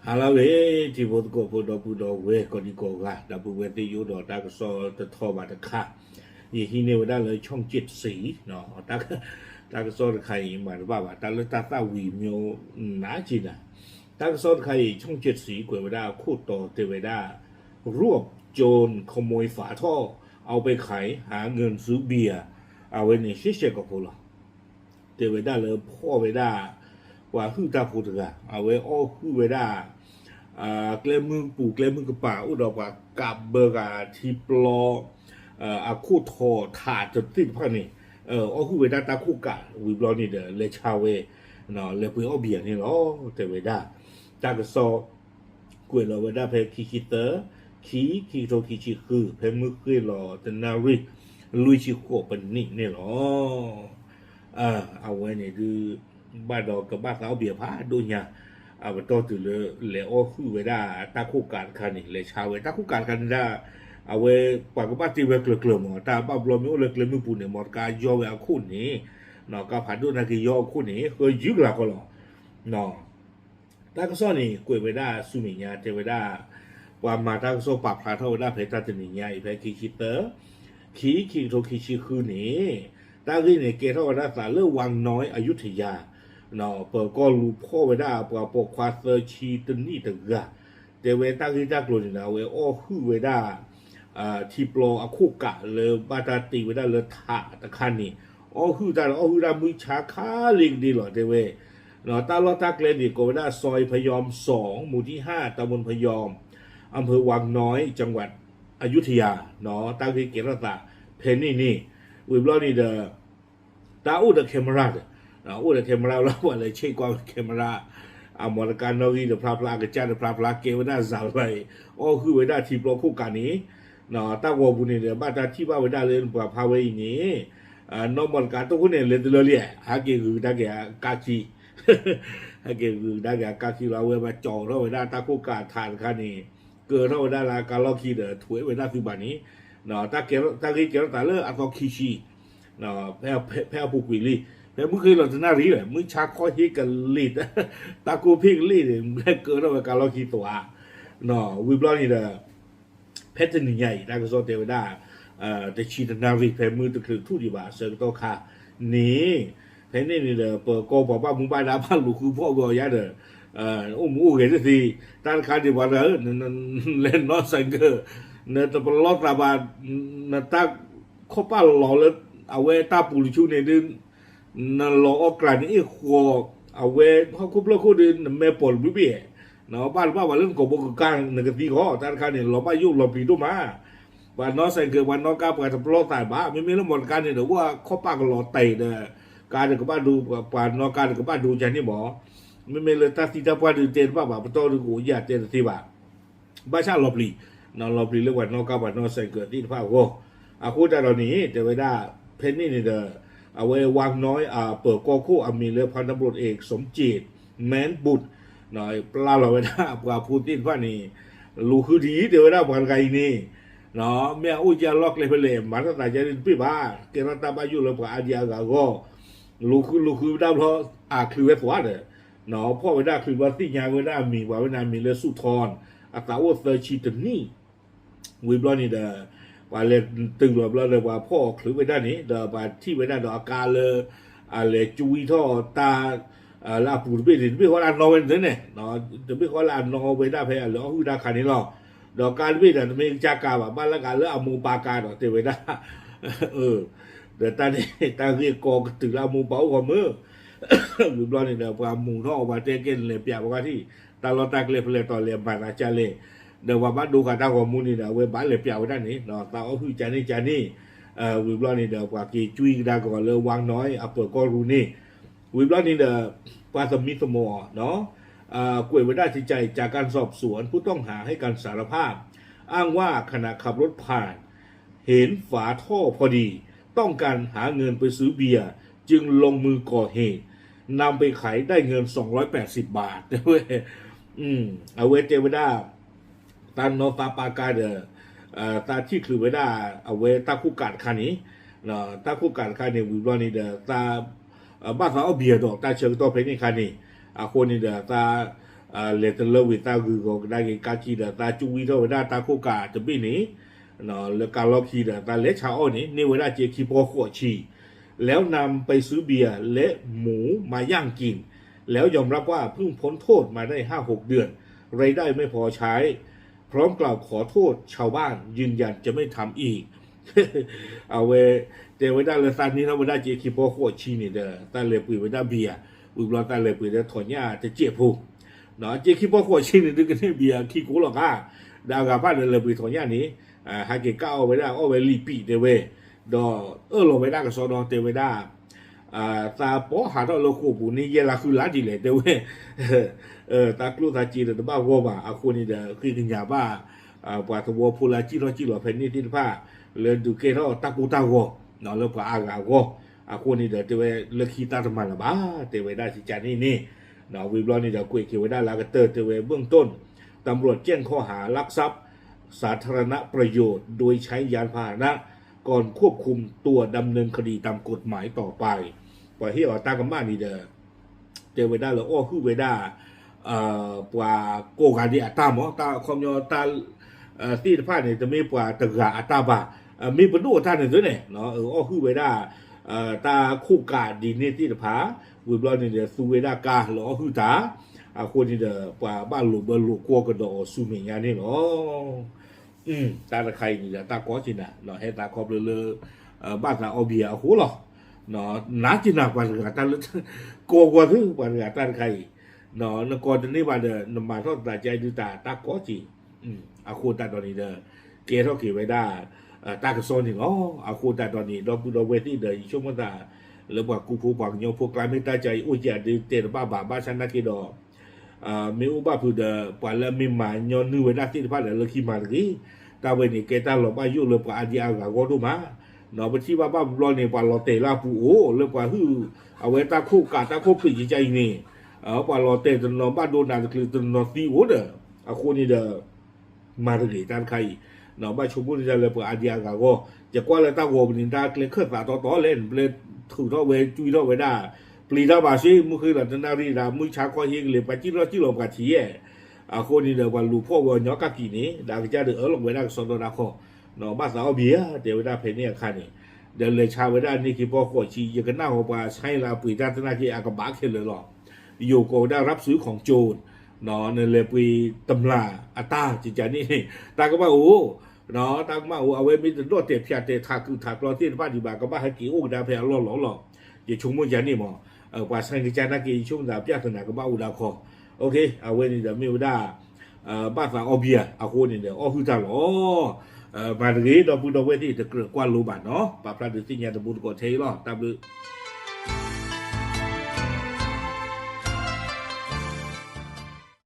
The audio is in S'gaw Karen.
ဟါလၢအဂ့ၤ ထံဖိကီၢ်ဖိဒီပုၢ်ဒီဝဲၢ်ကိးဒံကိးဂၤ ဒီပုၢ်ဝဲၢ်သ့ၣ်ယိဒီးတၢ်ကစီၣ်တထီၣ်ဘၣ်တခါ, ယဟံးန့ၢ်ဝဲဒၣ်လၢ ช่องเจ็ดสี တၢ်ကစီၣ်တခါအံၤမၤတဘၣ်ဘၣ် တၢ်လၢတၢ်သၣ်ဝံၤမ့ၢ်နးက့နၤ, တၢ်ကစီၣ်တခါအံၤ ช่องเจ็ดสี ကွဲးဝဲဒၣ်အခိၣ်တီတဲဝဲဒၣ် รวบโจรขโมยฝาท่อ เอาไปขายหาเงินซื้อเบียร์ အဝဲန့ၣ် ရှဲရှဲကီၢ်ဖိလီၤ. တဲဝဲဒၣ်လၢဖီၣ်ဝဲဒၣ် ပှၤဟုၣ်တၢ်ဖိတဂၤ အဝဲအီၣ်ဟုၣ်ဝဲဒၣ် ကျဲမုၢ်ပူၤကျဲမုၢ်ကပၤ အိၣ်ဒီးပှၤကးဘၢဂၤထံပျီ အခိၣ်ထီထးတသ့ၣ်တဖၣ်န့ၣ် အီၣ်ဟုၣ်ဝဲဒၣ်တၢ်ခိၣ်ကး ဝံၤဘျီန့ၣ်ဒီး လဲၤဆါဝဲ လဲၤပှ့ၤအီၣ်ဘံယၤန့ၣ်လီၤ. တဲဝဲဒၣ် တၢ်ကစီၣ် ကွဲးလီၤဝဲဒၣ်ဖဲခံဆံသၢ ခံ ခံကထိခံဆံဃု ဖဲမုၢ်ဃ့ၢ်လီၤတနၣ်ရံၣ် လွံၢ်ဆံဃိးပနံၣ်န့ၣ်လီၤ. အဝဲန့ၣ်ဒုး ဘၣ်ဒီးကဘၣ်သးအီၣ်ဘံယၤဖးဒိၣ်ညါ အပတီၢ်တုၤလၢလဲၤအီၣ်ဟုၣ်ဝဲဒၣ်တၢ်ခိၣ်ကးတခါန့ၣ် လဲၤဆါဝဲတၢ်ခိၣ်ကးတခါန့ၣ်ဒၣ် အဝဲပှၤကဘၣ်တ့ဝဲကျၢၤကျၢၤမး တၢ်ဘၣ်ဘျီမ့ၢ်အိၣ်လၢကျဲမုၢ်ပူၤန့ၣ် မ့ၢ်တကါယီဝဲအခိၣ်န့ၣ် ကါဖးဒိၣ်နာ်က့ၤယီအခိၣ်န့ၣ် ဃၢယုၢ်ကလၤကီလီၤ. တၢ်ကစီၣ်န့ၣ် ကွဲးဝဲဒၣ်ဆူမဲာ်ညါတဲဝဲဒၣ် ပှၤမၤတၢ်ကစီၣ်ပာ်ဖျါထီၣ်ဝဲဒၣ်ဖဲတၢ်တနံၤညါအံၤ ဖဲခံဆံသၢ ခံ ခံကထိခံဆံဃုန့ၣ် တၢ်ဂ့ၢ်န့ၣ်ကဲထီၣ်ဝဲဒၣ်သးလၢ ဝါနီၢ် အယူထယၤ ပၢၤကီၢ်လူၤဖီၣ်ဝဲဒၣ်ပှၤပိာ်ခွါသၢဆံတနံၣ်တဂၤ တဲဝဲတၢ်ဂ့ၢ်တၢ်ကျိၤန့ၣ်ဒီး အဝဲအီၣ်ဟုၣ်ဝဲဒၣ် ထံပျီအခိၣ်ကးလၢဘၣ်တၢ်တ့ဝဲဒၣ်လၢထးတခါန့ၣ် အီၣ်ဟုၣ်တၢ်ဒီးအီၣ်ဟုၣ်တၢ်မုၢ်ဆါခါလံကဒ့လီၤတဲဝဲ တၢ်လီၢ်တၢ်ကျဲန့ၣ် ကိးဝဲဒၣ် ซอยพยอมสอง หมู่ที่ห้า ตำบลพยอม อำเภอวังน้อย จังหวัดอยุธยา တၢ်ဂ့ၢ်ကဲထီၣ်သးဖဲန့ၣ်န့ၣ် ဝံၤဘျီန့ၣ်ဒီး တၢ်အိၣ်ဒီး camera ဒီး အိၣ်ဒီး camera လီၤ ပှၤလဲၤဆ့ကွၢ်ဝဲ camera အမီတကါနီၣ်ဂံၢ်တဖျါဖျါ အကစၢ်တဖျါဖျါ ကဲဝဲဒၣ်စၤလီၤအံၤ အီၣ်ဟုၣ်ဝဲဒၣ်ထံပျီခိၣ်ကးန့ၣ် တၢ်ဂီၤပူၤန့ၣ်ဒီး ဘၣ်တၢ်ထံၣ်ဘၣ်ဝဲဒၣ်လၢပှၤဖါဝဲအံၤန့ၣ် နီၢ်မီတကါတိၢ်ခိၣ်န့ၣ် လဲၤတလၢလံ ဟဲက့ၤဂုာ်ကဒါက့ၤအကါခံ ဟဲက့ၤဂုာ်ကဒါက့ၤအကါခံလီၤ အဝဲဘၣ်ကၠီထီၣ်ဝဲဒၣ်တၢ်ခိၣ်ကးထးတခါန့ၣ် ကၢထီၣ်ဝဲဒၣ်လၢအကါလီၢ်ခံဒီး ထွဲဝဲဒၣ်သုဘၣ်န့ၣ် တၢ်ဂ့ၢ်ကဲထီၣ်သးလၢအသီခံဆံ ဖဲအပူၤကွံာ်လံ ဖဲမုၢ်ဃ့လီၤတနၣ်ရံၣ် မုၢ်ဆါခီဟ့ကလ့ၢ် တၢ်ကိၢ်ဖ့ၣ်ကလ့ၢ်န့ၣ် ဘျဲၣ်ကၢထီၣ်ဝဲကါလီၢ်ခံသွါ ဝံၤဘျီန့ၣ်ဒီး ဖဲတနံၤညါအံၤ တၢ်ကစီၣ်တဲဝဲဒၣ် တဆံတနၣ်ရံၣ် ဖဲမုၢ်တချုးထူၣ်ဒံးဘၣ်အဆၢကတီၢ်ခါန့ၣ် ဖဲန့ၣ်န့ၣ်ဒီး ပၢၤကီၢ်ပှၤဘၣ်မူဘၣ်ဒါဘၣ်လူၤဃုဖီၣ်က့ၤအီၤယါဒီး အိၣ်မူအိၣ်ဂဲၤတသ့ တၢ်တခါန့ၣ်ပှၤတဂၤဧၢ လဲၤနီၣ်စဲးကၢး နတပလီၢ်သးဘၣ် နတၢ်ခီၣ်ပာ်လီၤလၢ အဝဲတၢ်ပူၤတဆူန့ၣ်ဒုး နလီၤအီၣ်ကျးန့ၣ်အ့ၣ်ဃီ အဝဲဟီၣ်ခိၣ်ဖျၢၣ်ခိၣ်ဒီး နမဲာ်ပိာ်တဘျုးဘ့ၣ် နဘၣ်တဘၣ်ဘၣ်လၢနကိာ်ဘိကကါ နကသံဃီ တၢ်တခါန့ၣ် လီၤဘၣ်ယိၣ်လီၤပျံၤဒိၣ်မး ပှၤနီၣ်စဲးကၢး ပှၤနီၣ်ကါ ပှၤတပလီၢ်သးဘၣ် မ့မ့ၢ်လၢမီတကါန့ၣ်ဒီး အိၣ်ခီၣ်ပာ်ကလီၤတဲာ်ဒီး ကါဒီးကဘၣ်ဒိ ပှၤနီၣ်ကါဒီးကဘၣ်ဒိကန့ၣ်မး မ့မ့ၢ်လၢတၢ်သံတၢ်ပှၢ်ဒုးတဲတဘၣ်ဘၣ် ပတီၢ်ဒုးကအိၣ်ယၤတဲတသ့ဘၣ် ဘၣ်ဆၣ်လီၤပျံၤ လီၤပျံၤလၢပှၤနီၣ်ကါပှၤနီၣ်စဲးကၢးသ့ၣ်တဖၣ်အဂီၢ် အဃိတၢ်ဒီးန့ၣ် တဲဝဲဒၣ် ဖဲန့ၣ်န့ၣ်ဒီး အဝဲဝါနီၢ်အပၢၤကီၢ်ခိၣ်အမံၤလၢ พลตำรวจเอกสมจิต แม้นบุตร ပျၢ်လီၤဝဲဒၣ်ပှၤဖိသ့ၣ်တဖၣ်န့ၣ် လူၤဃုဒ်အံၤ တဲဝဲဒၣ်ပှၤတဂၤအံၤန့ၣ် မ့ၢ်အအိၣ်ကလီၢ်ကျဲဖဲလဲၣ် မၤတၢ်သးကန့ၣ်တဘ့ၣ်ဘၣ် ကဲထီၣ်တၢ်ဘၣ်ယိၣ်လၢပှၤအါဒံအါဂၤအဂီၢ် လူၤဃုလူၤဃုဝဲဒၣ်ဘျီ အချုးဝဲသွါဒီး ဖီၣ်ဝဲဒၣ်ချုးဘျီသ့ၣ်ညါဝဲဒၣ်အမံၤ ပှၤဝဲန့ၣ်အမံၤလၢ ဆုထောင် အသးအိၣ်သၢဆံတနံၣ် ဝံၤဘျီန့ၣ်ဒီး ပှၤလဲၤတုၤလီၤဘျီဒီး ပှၤဖီၣ်အီၤချုးဝဲဒၣ်န့ၣ် ဒီးပှၤထံၣ်ဝဲဒၣ်ဒီးအကါလၢ အလဲၤကွံထီၣ်တၢ် လၢအပူၤတဘ့ၣ်န့ၣ် တဘ့ၣ်ဃီလၢအနီၣ်ဝဲန့ၣ်န့ၣ် တဘ့ၣ်ဃီလၢအနီၣ်ဝဲဒၣ်ဖဲအလဲၤအီၣ်ဟုၣ်တၢ်ခါန့ၣ်လီၤ. ဒီးကါတဘ့ၣ်ဒီး တမ့ၢ်ကစၢ်ကါဘၣ် ဘၣ်လၢကါလၢအမိၢ်ပၢ်ကါဒီးတဲဝဲဒၣ် ဒီးတၢ်န့ၣ် တၢ်ဂ့ၢ်ကီကတုၤလၢအမိၢ်ပၢ်အိၣ်ဂီၢ်မုၢ် ဝံၤဘျီန့ၣ်ဒီး ပှၤမူၤထီၣ်အီၤ ပှၤတဲကဲန့ၣ် လဲၤပျးပှၤဂၤထံၣ် တၢ်လီၢ်တၢ်ကျဲဖဲလဲၣ်တီၤလဲၤမၤသးကၢ်လဲၣ် ဒီးပှၤဘၣ်ဒိဃာ်တၢ်ဂီၤမူန့ၣ်ဒီး အဝဲဘၣ်လဲၤပျးဝဲဒၣ်န့ၣ် သးအီၣ်ဟုၣ်ကန့ၣ်ကန့ၣ် ဝံၤဘျီန့ၣ်ဒီး ပှၤက့ၤကွံကဒါက့ၤအီၤလၢ ဝါနီၢ်အပၢၤကီၢ်ရူၢ်န့ၣ် ဝံၤဘျီန့ၣ်ဒီး ပှၤသမံသမိးအီၤ ကွဲးဝဲဒၣ် จากการสอบสวน ผู้ต้องหาให้การสารภาพ อ้างว่าขณะขับรถผ่าน เห็นฝาท่อพอดี ต้องการหาเงินไปซื้อเบียร์ จึงลงมือก่อเหตุ นำไปขายได้เงิน สองร้อยแปดสิบ บาท အဝဲတဲဝဲဒၣ် သးနီၣ်သးပၢ်ကါဒီး သးထံၣ်ချုးဝဲဒၣ် အဝဲတၢ်ခိၣ်ကးတခါန့ၣ် တၢ်ခိၣ်ကးတခါန့ၣ် ဝံၤဘျီန့ၣ်ဒီး သး ဘၣ်သးအီၣ်ဘံယၤဒီးတၢ်ဆၢကတီၢ်ဖဲန့ၣ်အခါန့ၣ် အဃိန့ၣ်ဒီး သး လဲၤတလၢဝံၤသးဂုၤဂီၤကဒါက့ၤကါခံဒီး သးကၠူဝံထီၣ်ဝဲဒၣ်တၢ်ခိၣ်ကးတဘ့ၣ်န့ၣ် လၢကါလီၢ်ခံဒီး သးလဲၤဆါအီၣ်န့ၣ် န့ၢ်ဝဲဒၣ်စ့ခံဖီဃိးဆံ แล้วนำไปซื้อเบียร์และหมูมาย่างกิน แล้วยอมรับว่าเพิ่งพ้นโทษมาได้ห้าหกเดือน รายได้ไม่พอใช้ พร้อมกล่าวขอโทษชาวบ้าน ยืนยันจะไม่ทำอีก အဝဲ တဲဝဲဒၣ်လၢသးန့ၢ်ထီၣ်ဝဲဒၣ်စ့ခံဖီဃိးဆံန့ၣ်ဒီး သးလဲၤပှ့ၤဝဲဒၣ်ဘံယၤ ဝံၤဘျီသးလဲၤပှ့ၤဒီးထိးညၣ်တစဲးဖိ စ့ခံဖီဃိးဆံန့ၣ်ဒုးကန့ၢ်ဘံယၤခံကိးလီၤကါ ဒီးအဂၤဖၣ်ဒီးလဲၤပှ့ၤထိးညၣ်န့ၣ် ဟဲက့ၤကၣ်အီၣ်ဝဲဒၣ်အီၣ်ဝဲလံာ်ပံာ်တဲဝဲ ဒီးအၢၣ်လီၤဝဲဒၣ်ကစီဒီတဲဝဲဒၣ် သးပီဟးထီၣ်လၢဃိာ်ပူၤန့ၣ် ယဲၢ်လါဃုလါဒ်လဲၣ်တဲဝဲ သးကျိၣ်သးစ့ဒီးတဘၣ်ဂီၢ်ဘၣ် အဃိန့ၣ်ဒီး ဃ့ကညးဘၣ် ပှၤသဝီဖိလၢအစံၣ်ထီၣ်စံၣ်လီၤဖဲန့ၣ်သ့ၣ်တဖၣ် လၢဒုးကဲထီၣ်တၢ်ကိၢ်တၢ်ဂီၤ လၢပှၤအါဂၤအဂီၢ် အဃိန့ၣ်ဒီးတဲဝဲလၢခံတၢ်တမၤလၢၤဘၣ် တဲဝဲဒၣ်စကန့ၣ်န့ၣ် ဝံၤဘျီန့ၣ်ဒီး ကွဲးက့ၤဝဲဒၣ်လၢအကတၢၢ်တဲဝဲ เบื้องต้น ตำรวจแจ้งข้อหาลักทรัพย์สาธารณประโยชน์โดยใช้ยานพาหนะ ก่อนควบคุมตัวดำเนินคดีตามกฎหมายต่อไป ပှၤဟ့ၣ်အီၤတၢ်ကမၣ်န့ၣ်ဒီး တဲဝဲဒၣ်လၢအီၣ်ဟုၣ်ဝဲဒၣ် ပှၤကိးဂၤဒဲးအတၢ်မး တၢ်ခီပညီတၢ် သ့ၣ်တဖၣ်န့ၣ် တမ့ၢ်ပှၤတဂၤအတၢ်ဘၣ် မ့ၢ်ပဒိၣ်အတၢ်န့ၣ်သုန့ၣ် အီၣ်ဟုၣ်ဝဲဒၣ် တၢ်ခိၣ်ကးဒ်န့ၣ်သ့ၣ်တဖၣ် ဝံၤဘျီန့ၣ်ဒီး သူဝဲဒၣ်ကါလၢအီၣ်ဟုၣ်တၢ် အဃိန့ၣ်ဒီး ပှၤဘၣ်လိာ်ဘၢလိာ်ကွီၢ်ကဒီးအီၤဆူမဲာ်ညါန့ၣ်လီၤ. တၢ်တခါအံၤန့ၣ်ဒီး တၢ်ကီက့ၤနၤ ဟဲသးခီဖျိလၢ ဘၣ်သးအီၣ်ဘံယၤအဃိလီၤ. နၤက့ၤနၤပှၤတဂၤတၢ်လၢ ကီကွၢ်သုပှၤတဂၤတၢ်တခါအံၤ နကီတန့ၢ်ဘၣ်ဒီး နမၤထီၣ်သးကဲဒုးတၢ်တၢ်ကီက့ၤ အဃိသတးဒီးန့ၣ်ဒီး ကဲထီၣ်က့ၤဝဲဒၣ် တၢ်ကစီၣ်န့ၣ်လီၤ. အဃိသတးဒီးန့ၣ် ဒီပုၢ်ဒီဝဲၢ်သ့ၣ်ဒီး ယဆိကမိၣ်သး လၢပှၤကူဖိပှၤကညီဖိကျါမ့ၢ်တၢ်ကါအံၤအိၣ်က့ၤအဒုးတဲတဘၣ်ဘၣ် ဘၣ်ဆၣ်နာ်က့ဒီး မ့ၢ်အိၣ်ဘၣ်ဖုးဒီး ပှၤလၢအမ့ၢ်မၤညီနုၢ်ဝဲဒၣ်သ့ၣ်တဖၣ်ဒီးလၢခံမၤတဂ့ၤ. တၢ်ဝဲန့ၣ်ကဲတၢ်လီၤဘၣ်ယိၣ်လၢပှၤအါဒံအါဂၤအဂီၢ်ဒိၣ်မး ပထံၣ်ဘၣ်ဘၣ်ဘျီန့ၣ် ပှၤလီၤတဲာ်လၢအပူၤအိၣ်လၢပှၤဟုၣ် အဝဲတၢ်ခိၣ်ကးတၢ်ခိၣ်ပံာ်ကကါအံၤန့ၣ် ပှၤလီၤတဲာ်တနီၤဘၣ်ဒိနးတချုးတနီၤသံအိၣ်ဒီး အဃိန့ၣ်ဒီး မၤတဂ့ၤတၢ်တခါအံၤ ဘၣ်ဆိကမိၣ်န့ၢ်တၢ်လၢပှၤအါဒံအါဂၤအဂီၢ် ယကွၢ်လၢတၢ်ဂီၤပူၤန့ၣ် တၢ်ကျဲခၢၣ်သးတီတီလဲၣ် နပျဲထုးထီၣ်ဝဲကွံထီၣ်ဝဲဒၣ် ပျံၤတၢ်ဘၣ်စ့ မုၢ်ဃ့လီၤတနၣ်ရံၣ်ဒၣ် မုၢ်ဆါခီဟ့ကလဲၤ ပှၤစံၣ်ထီၣ်စံၣ်လီၤပှၤထံၣ်ယဲၢ် အဃိန့ၣ်ဒီး ပှၤလူၤဖီၣ်ဝဲအီၤညီကၣ်ကံၤန့ၣ် ဒီးအကစၢ်ဒုးအၢၣ်လီၤဝဲဒၣ်ကစီဒီတၢ်ခီ ဘၣ်သးအီၣ်ဘံယၤ တဲဝဲဒၣ်ဖဲန့ၣ်အခါန့ၣ် ဒီးလဲၤဆါဝဲဒၣ်န့ၢ်ခံဖီဃိးဆံ ယကနၣ်ဟီပှၤဆါလၢအပှ့ၤတၢ်သနာ်က့ အကဘၣ်ခဲလၢာ်လီၤ. ယိၤကိးဝဲဒၣ် รับซื้อของโจร နလဲၤပှ့ၤတမျၢ်အတၢ်ကကါန့ၣ် တၢ်ကဘၣ်အိၣ် တၢ်ကဘၣ်အိၣ် အဝဲမ့ၢ်တဒီၣ်တဲာ်ဖၠးတဲာ်ထးကုာ်ထးကျီသ့ၣ်တဖၣ်ဒံးဘၣ် ကဘၣ်ဟဲက့ၤအိၣ်ကဒါဖဲအလီၢ်လီၤလီၤ. ယဆိကမိၣ်ယၤန့ၣ်မး ပှၤဆါကကါနာ်က့ ယဆိကမိၣ်သး ပြဿနာ ကဘၣ်အိၣ်ဒၣ်ခီ အဝဲန့ၣ်ဒီးမ့ၢ်ဝဲဒၣ် ဘၣ်သးအီၣ်ဘံယၤအဃိန့ၣ်ဒီး အီၣ်ဟုၣ်တၢ်လီၤ. မၤတဂ့ၤ ဒီပုၢ်ဒီဝဲၢ်သ့ၣ် တကြၢးကွၢ်လိဘၣ်နီၤ ပာ်ဖျါဒုးသ့ၣ်ညါတဘိတကိးထဲအံၤလီၤ တၢ်ဘျုး